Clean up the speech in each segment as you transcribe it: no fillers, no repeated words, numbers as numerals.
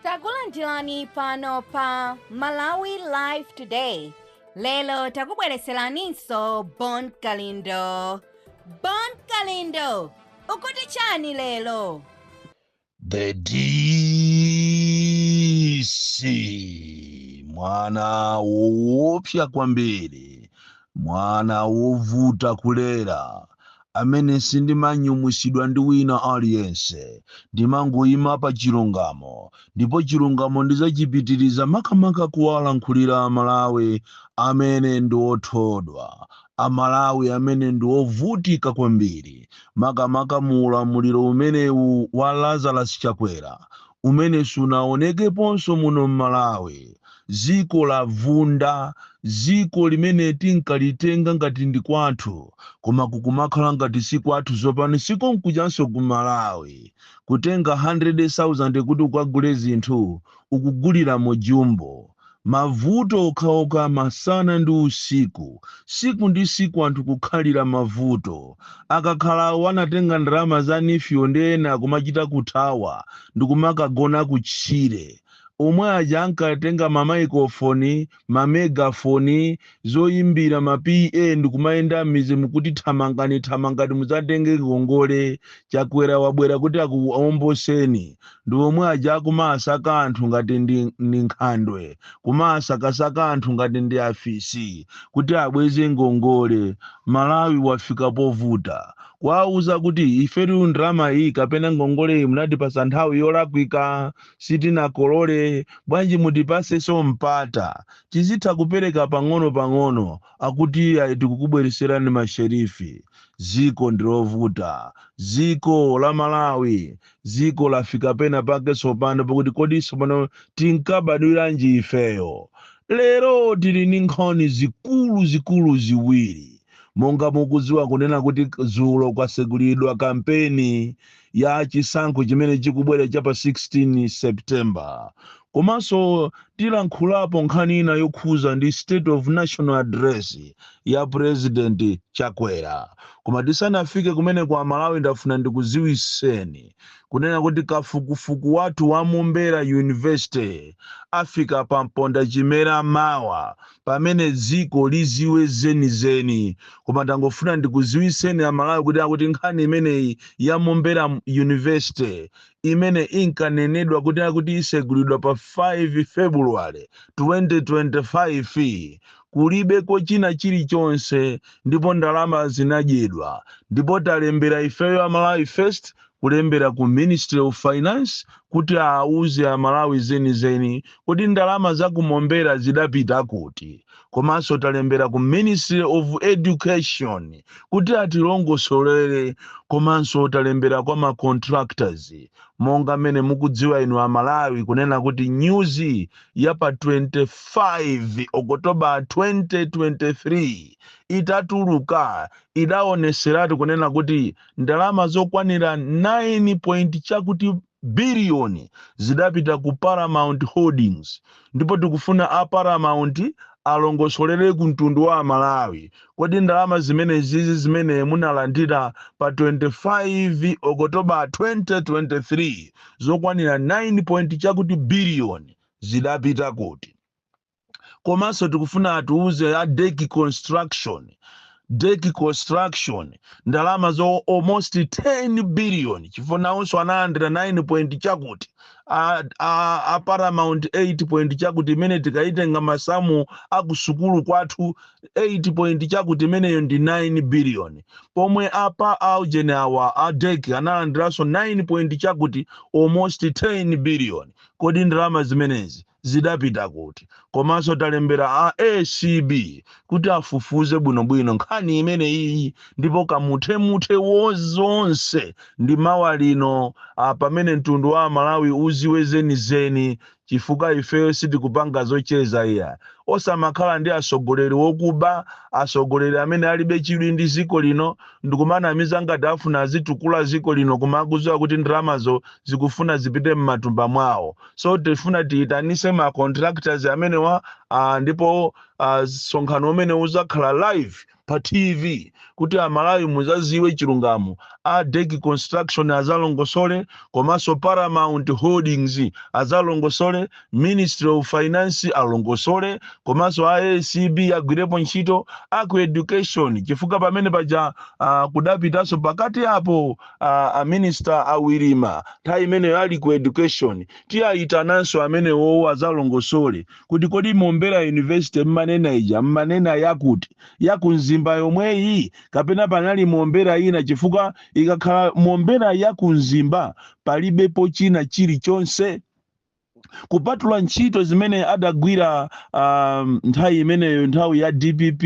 Takulandirani pano pa Malawi Live Today. Lero takubwereseraninso Bon Kalindo. Bon Kalindo, ukuti chani lero? The DC, mwana woopsa kwambiri, mwana wovuta kulera, amene sindimanyumwisidwa ndi wina aliyense. Ndimangoyima pa chilungamo, ndipo chilungamo ndidzachipitiriza, makamaka kuwalankhulira Amalawi amene ndi othodwa, Amalawi amene ndi ovutika kwambiri, makamaka mu ulamuliro umenewu wa Lazarus Chakwera umene sunaonekeponso muno m'Malawi. Ziko lavunda, ziko limene tinkalitenga ngati ndi kwathu, koma kukumakhala ngati si kwathu. Zopano sikonkuchanso ku Malawi. Kutenga 100,000 kuti ukagule zinthu, ukugulira mujumbo. Mavuto okhaokha masana ndi usiku, siku ndi siku anthu kukhalira mavuto. Akakhala anatenga ndalama za NEEF yo ndi ena kumachita kuthawa ndikumakagona kutchire. Omwe aja ankatenga mamaikofoni, mamegafoni, zoyimbira, ma PA, ndikumayenda m'mizi mukuti, "Thamangani, thamangani, mudzatenge ngongole, Chakwera wabwera kuti akuomboseni," ndi omwe aja akumasaka anthu ngati ndi nkhandwe, kumasakasaka anthu ngati ndi afisi kuti abweze ngongole. Malawi wafika povuta. Kwauza kuti ifetu ndalama iyi kapena ngongole iyi munatipasa nthawi yolakwika, sitinakolole. Bwanji mutipasenso mpata, tizitha kupereka pang'ono pang'ono? Akuti ayi, tikukubwereserani masherifi. Ziko ndilovuta, ziko la Malawi. Ziko lafika pena pake tsopano pakuti kodi tsopano tinkabadwiranji ifeyo? Lero tili ndi nkhani zikulu zikulu ziwiri. Monga mukudziwa kunena kuti dzulo kwasegulidwa kampeni ya chisankho chimene chikubwera cha pa 16 September. Komanso tilankhulapo nkhani ina yokhuza ndi State of National Address ya President Chakwera. Koma tisanafike kumene kwa Malawi, ndafuna ndikuziwiseni kunena kuti kafukufuku wathu wa Mombera University afika pa mponda chimera mawa, pamene dziko liziwe zenizeni. Koma ndangofuna ndikuziwiseni Amalawi kuti akuti nkhani imeneyi ya Mombera University imene inkanenedwa kuti akuti isegulidwa pa 5 February 2025, kulibeko china chilichonse, ndipo ndalama zinadyedwa. Ndipo talembera ifeyo Amalawi First kulembera ku Ministry of Finance kuti auze Amalawi zenizeni kuti ndalama za ku Mombera zidapita kuti. Komanso talembera ku Ministry of Education kuti atilongosolere. Komanso talembera kwa ma contractors. Monga mmene mukudziwa inu Amalawi kunena kuti news ya pa 25 October 2023 itatuluka, idaoneseratu kunena kuti ndalama zokwanira 9 point chakuti biliyoni zidapita ku Paramount Holdings. Ndipo tikufuna a Paramount alongosolere ku mtundu wa Amalawi, kodi ndalama zimene zizi zimene munalandira pa 25 October 2023 zokwanira 9 point chakuti biliyoni zidapita kuti? Komanso tikufuna atiuze a Deki Construction, Deki Construction, ndalama zo almost 10 billion, chifukwa nawonso analandira 9 point chakuti, a Paramount 8 point chakuti, imene tikaitenga masamu akusukulu kwathu 8 point chakuti imeneyo ndi 9 billion, pomwe apa aujene awa a Deki analandiranso 9 point chakuti, almost 10 billion. Kodi ndalama zimenezi zidapita kuti? Komanso talembera a ACB kuti afufuze bwinobwino nkhani imene iyi. Ndipo kamuthemuthe wozonse ndi mawa lino, pamene mtundu wa Malawi uziwe zenizeni, chifukwa ifeyo sitikupanga zocheza iya. Osamakhala ndi atsogoleri wokuba, atsogoleri amene alibe chidwi ndi ziko lino, ndikumanamiza ngati afuna azitukula ziko lino, koma akudziwa kuti ndalamazo zikufuna zipite m'matumba mwawo. So tifuna tiyitanise ma contractors amenewa, ndipo msonkhano umene uzakhala live pa pa TV kuti Amalawi muzaziwe chilungamo. A Deki Construction azalongosole, komanso Paramount Holdings azalongosole, Ministry of Finance alongosole, komanso ACB agwirepo ntchito, aku education, chifukwa pamene paja kudapitanso pakati apo a minister awirima nthawi imeneyo ali ku education. Tiyayitananso amenewowo azalongosole kuti kodi Mombera University mmanena ija, mmanena yakuti yakumzimba yomweyi kapena panali Mombera ina? Chifukwa ikakhala Mombera yakumzimba, palibepo china chilichonse kupatula ntchito zimene adagwira nthawi imeneyo, nthawi ya DPP,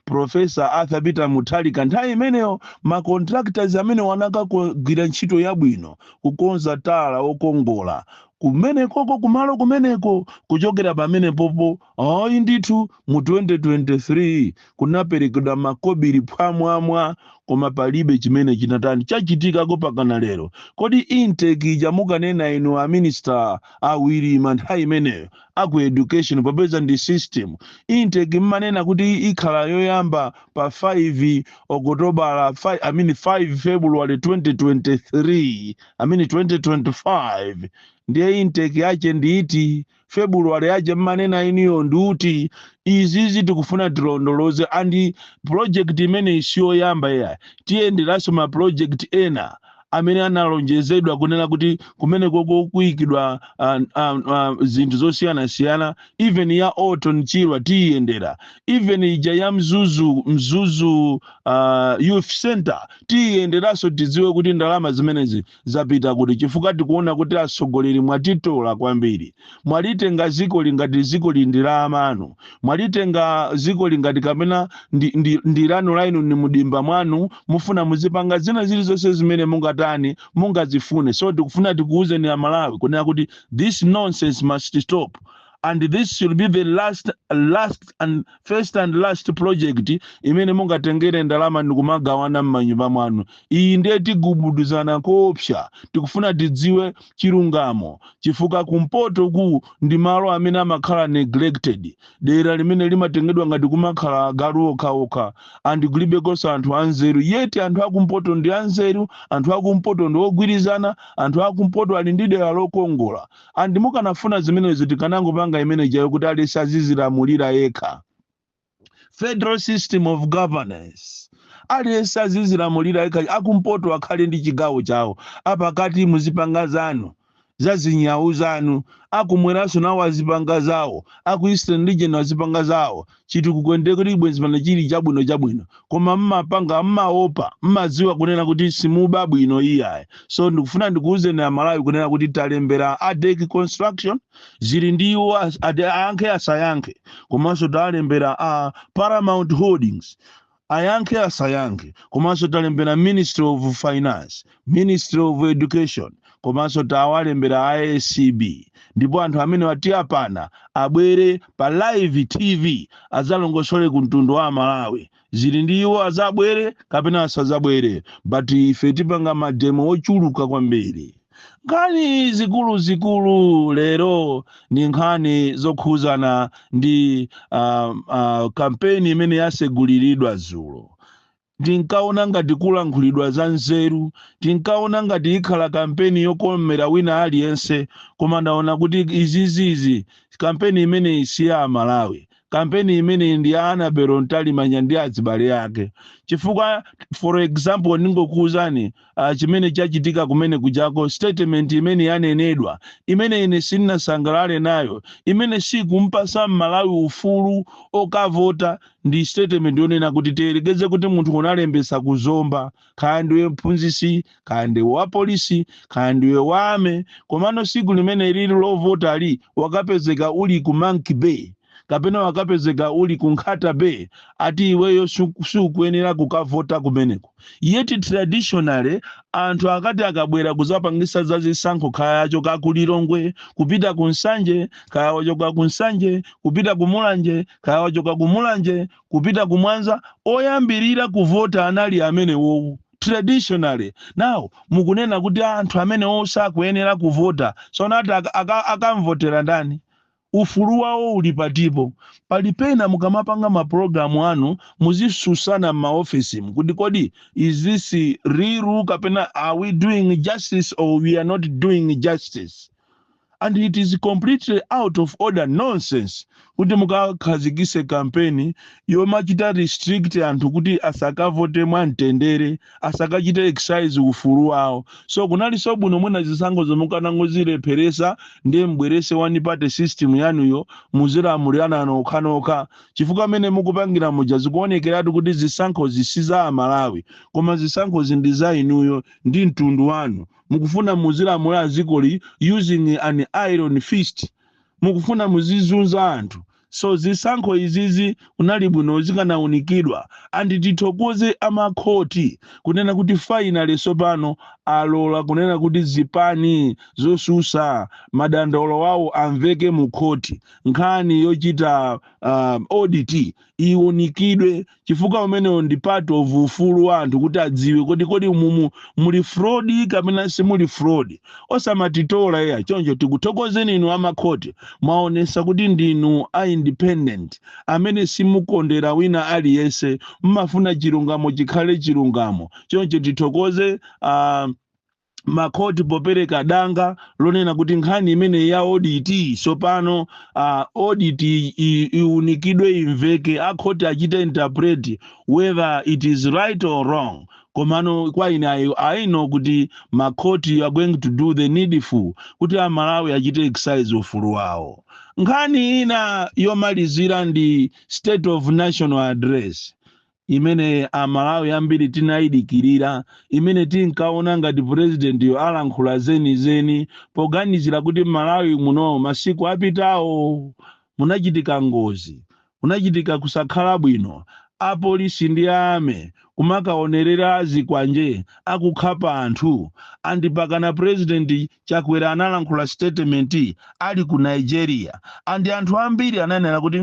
Professor Arthur Peter Mutharika. Nthawi imeneyo ma contractors amene wanakagwira ntchito yabwino kukonza tala wokongola kumenekoko, kumalo kumeneko. Kuchokera pamene popo, ayi ndithu, mu 2023 kunaperekedwa makobiri phwamwamwa, koma palibe chimene chinatani chachitikako pakana lero. Kodi intake ija mukanena inu a minister awirima nthawi imeneyo aku education, popeza ndi system intake mmanena kuti ikhala yoyamba pa 5 Okotobala, 5, I mean 5 February 2023, I mean 2025, ndiye intake yache nditi? February yache mmanena iniyo ndiuti? Izizi tikufuna tilondoloze. And project imene isiyoyamba iya, tiyenderanso ma project ena amene analonjezedwa kunena kuti kumene koko kuyikidwa zinthu zosiyanasiyana. Even ya Orton Chirwa tiyiyendera, even ija ya Mzuzu Youth Center tiyiyenderanso, tidziwe kuti ndalama zimenezi zapita kuti, chifukwa tikuona kuti atsogoleri mwatitola kwambiri. Mwalitenga ziko lingati ziko lindi la amanu, mwalitenga ziko lingati kapena ndi lanu lainu, ni mudimba mwanu, mufuna muzipanga zina zilizonse zimene mungatani, mungazifune. So tikufuna tikuwuzeni Amalawi kunena kuti this nonsense must stop, and this should be the last and first and last project imene mungatengere ndalama ndikumagawana m'manyumba mwanu. Iyi ndiye tigubuduzana koopsa. Tikufuna tidziwe chilungamo, chifukwa kumpoto ku ndi malo amene amakhala neglected, dera limene limatengedwa ngati kumakhala agalu okhaokha and kulibekonso anthu anzeru. Yeti anthu akumpoto ndi anzeru, anthu akumpoto ndi ogwirizana, anthu akumpoto ali ndi dera lokongola. And mukanafuna zimenezo, tikanangopanga imene jayo kuti alesi azizilamulira yekha, federal system of governance, aliyense azizilamulira yekha. Akumpoto akhale ndi chigawo chawo, apakati muzipanga zanu za zinyawu zanu, akumweranso nawo azipanga zawo, aku Eastern Region azipanga zawo. Chitukuko kuti bwenzi pano chili chabwino chabwino, koma mmapanga mmaopa, mmadziwa kunena kuti simuba bwino iyayi. So ndikufuna ndikuwuzeni Amalawi kunena kuti talembera a Deki Construction, zili ndiwo ayankhe asayankhe, komanso talembera a Paramount Holdings, ayankhe asayankhe, komanso talembera Ministry of Finance, Ministry of Education, komanso tawalembera ACB. Ndipo anthu amene watiyapana abwere pa live TV adzalongosole ku mtundu wa Malawi. Zili ndi iwo, azabwere kapena asazabwere, but ife tipanga ma demo ochuluka kwambiri. Nkhani zikuluzikulu lero ndi nkhani zokhuzana ndi kampeni imene yaseguliridwa dzulo. Tinkaona ngati kulankhulidwa za nzeru, tinkaona ngati ikhala kampeni yokomera wina aliyense, koma ndaona kuti izizizi, kampeni imeneyi si ya Amalawi. Kampeni imeneyi ndi ya Annabel Mtalimanja ndi azibale ake. Chifukwa, for example, ndingokuwuzani chimene chachitika kumene kujako, statement imene yanenedwa imene ine sindinasangalale nayo, imene sikumpasa Mmalawi ufulu okavota, ndi statement yonena kuti tiyerekeze kuti munthu unalembesa kuzomba, kaya ndiwe mphunzisi, kaya ndiwe wa polisi, kaya ndiwe wa army, komano siku limene lili lovota ali wakapezeka uli ku Monkey Bay kapena wakapezeka uli ku Nkhata Bay, ati iweyo sukuyenera kukavota kumeneko. Yeti traditionally anthu akati akabwera kuzapangisa za zisankho, kaya achoka ku Lilongwe kupita ku Nsanje, kaya wachoka ku Nsanje kupita ku Mulanje, kaya wachoka ku Mulanje kupita ku Mwanza, oyambirira kuvota anali amenewowo traditionally. Now mukunena kuti anthu amene osakuyenera kuvota, sonati akamvotera ndani? Ufulu wawo uli patipo? Pali pena mukamapanga mapulogalamu anu muzisusana m'maofisimu kuti kodi is this real kapena are we doing justice or we are not doing justice? And it is completely out of order nonsense kuti mukakhazikise kampeni yomachita restrict anthu kuti asakavote mwamtendere, asakachite exercise ufulu wawo. So kunalinso bwino mwina zisankho zomukanangozilepheresa, ndiye mbwerese one party system yanuyo, muzilamulirana nokhanokha, chifukwa amene mukupangira muja zikuonekeratu kuti zisankhozi si za Amalawi, koma zisankhozi ndi za inuyo ndi mtundu wanu. Mukufuna muzilamula dzikoli using an iron fist, mukufuna muzizunza anthu. So zisankho izizi kunali bwino zikanaunikidwa. And tithokoze amakhoti kunena kuti finally sopano alola kunena kuti zipani zosusa madandaulo wawo amveke mu khoti, nkhani yochita audit iwunikidwe, chifukwa umenewo ndi part of ufulu wa anthu kuti adziwe kuti kodi mumu muli fraud kapena simuli fraud. Osamatitola iya. Choncho tikuthokozeni inu amakhoti, mwaonesa kuti ndinu a independent amene simukondera wina aliyense, mmafuna chilungamo chikhale chilungamo. Choncho tithokoze makhoti popereka danga lonena kuti nkhani imene ya audit sopano audit iunikidwe, imveke, akhoti achite interpret whether it is right or wrong. Komano kwa ine I know kuti makhoti are going to do the needful kuti Amalawi achite exercise ufulu wawo. Nkhani ina yomalizira ndi State of National Address imene Amalawi ambiri tinayidikirira, imene tinkaona ngati purezidentiyo alankhula zenizeni, poganizira kuti Malawi muno masiku apitawo munachitika ngozi, munachitika kusakhala bwino, apolisi ndi ame kumakaonerera azikwanje akukhapa anthu. Andipakana President Chakwera analankhula statement ali ku Nigeria, and anthu ambiri ananena kuti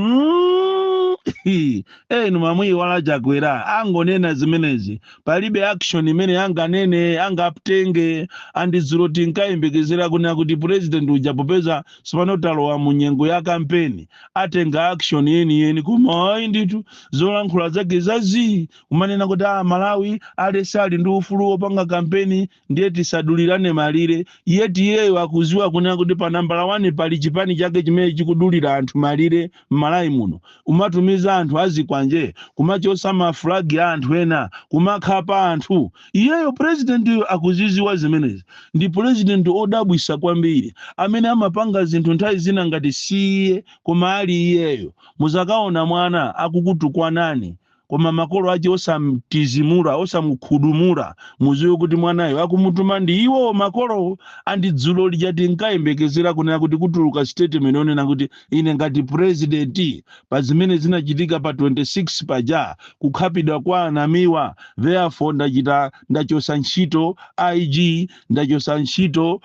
enu mamwiwala Chakwera angonena zimenezi, palibe action imene anganene, angatenge. And dzulo tinkayembekezera kunena kuti president uja, popeza sipano talowa mu nyengo ya kampeni, atenga action yeniyeni. Koma ayi ndithu, zolankhula zake zazii, kumanena kuti a Malawi alese ali ndi ufulu wopanga kampeni, ndiye tisadulirane malire. Iye tiyeyo akuziwa kunena kuti pa nambala 1 pali chipani chake chimene chikudulira anthu malire m'Malawi muno, umatumiza anthu azikwanje kumachosa mafulagi a anthu ena, kumakhapa anthu. Iyeyo president akuziziwa zimenezi. Ndi president odabwisa kwambiri amene amapanga zinthu nthawi zina ngati siye koma ali iyeyo. Muzakaona mwana akukutukwanani koma makolo ache osamtizimura, osamukhudumura, muziwe kuti mwanayo akumutuma ndi iwo makolo. And dzulo lija tinkayembekezera kunena kuti kutuluka statement yonena kuti ine ngati president, pa zimene zinachitika pa 26 paja, kukhapidwa kwa Anamiwa, therefore ndachita ndachosa ntchito IG, ndachosa ntchito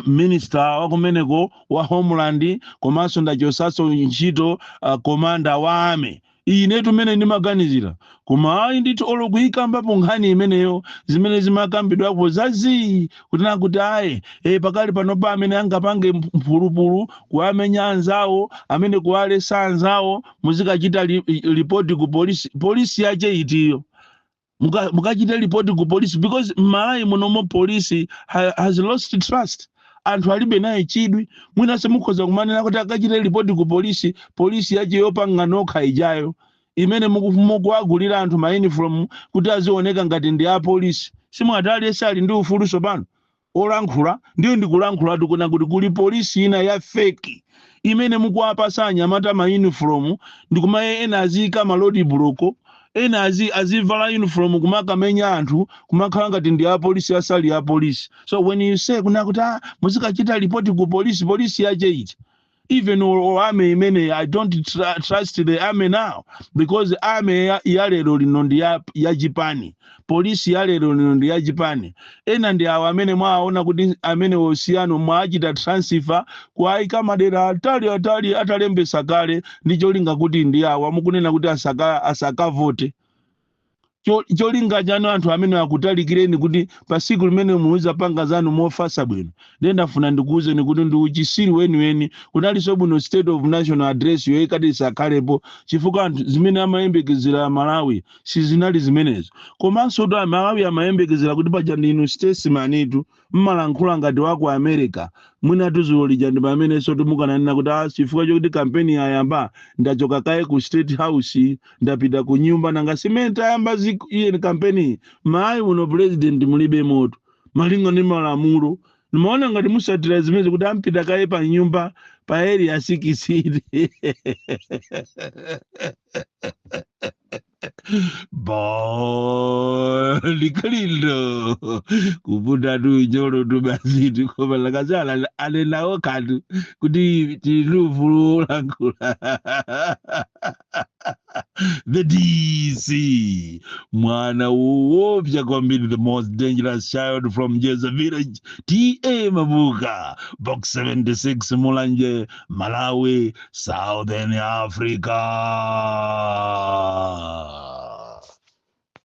minister wakumeneko wa Homeland, komanso ndachosanso ntchito commander wa army. Ine tumene ndimaganizira, koma ayi ndithu, olo kuyikambapo nkhani imeneyo, zimene zimakambidwapo zazii, kunena kuti ayi pakali panopa amene angapange mphulupulu kuwamenya anzawo, amene kuwalesa anzawo, muzikachita ripoti ku polisi. Polisi yache itiyo? Mukachite ripoti ku polisi? Because m'Malawi munomo polisi has lost trust, anthu alibe naye chidwi. Mwinanso mukhoza kumanena kuti akachite ripoti ku polisi, polisi yache yopanga nokha ijayo imene mukuwagulira anthu ma uniform kuti azioneka ngati ndi apolisi? Simwati aliyense ali ndi ufulu pano olankhula? Ndiyo ndikulankhula tikuna kuti kuli polisi ina ya fake imene mukuwapasa anyamata ma uniform, ndikumaye ena aziyika ma road block, ena azivala uniform kumakamenya anthu, kumakhala ngati ndi apolisi, asali apolisi. So when you say kuna kuti muzikachita ripoti ku polisi, polisi yache iti? Even or army imene, I don't trust the army now, because army ya lero lino ndi ya chipani, polisi ya lero lino ndi ya chipani. Ena ndi awo amene mwaona kuti amene osiyano mwachita transfer kuayika madera atali atali atalembesa kale ndi cholinga kuti ndi awo amukunena kuti asakavote. Cholinga chanu anthu amene akutalikireni kuti pa tsiku limene muzapanga zanu mofasa bwino. Ndiye ndafuna ndikuwuzeni kuti ndi uchisiru weniweni. Kunalinso bwino State of National Address yoyikati isakhalepo, chifukwa anthu zimene amayembekezera Malawi sizinali zimenezo. Komanso to Amalawi amayembekezera kuti paja ndinu statesman, mmalankhula ngati waku America. Mwinatu dzulo lija ndi pamenenso timukananena kuti, ah, chifukwa chokuti kampeni yayamba, ndachoka kaye ku State House, ndapita ku nyumba. Nanga simene tayamba iye kampeni mayi muno, president mulibe moto malinga ndi malamulo. Nimaona ngati musatira zimene kuti ampita kaye pa nyumba pa Area 16. Bon Kalindo kuputa tu nyolo tu basi tikoma lakazala alenawo kanthu kuti tilufulu lankhula. The DC, mwana woopsa kwambiri, the most dangerous child from Jeza Village, TA Mabuka, Box 76, Mulanje, Malawi, Southern Africa.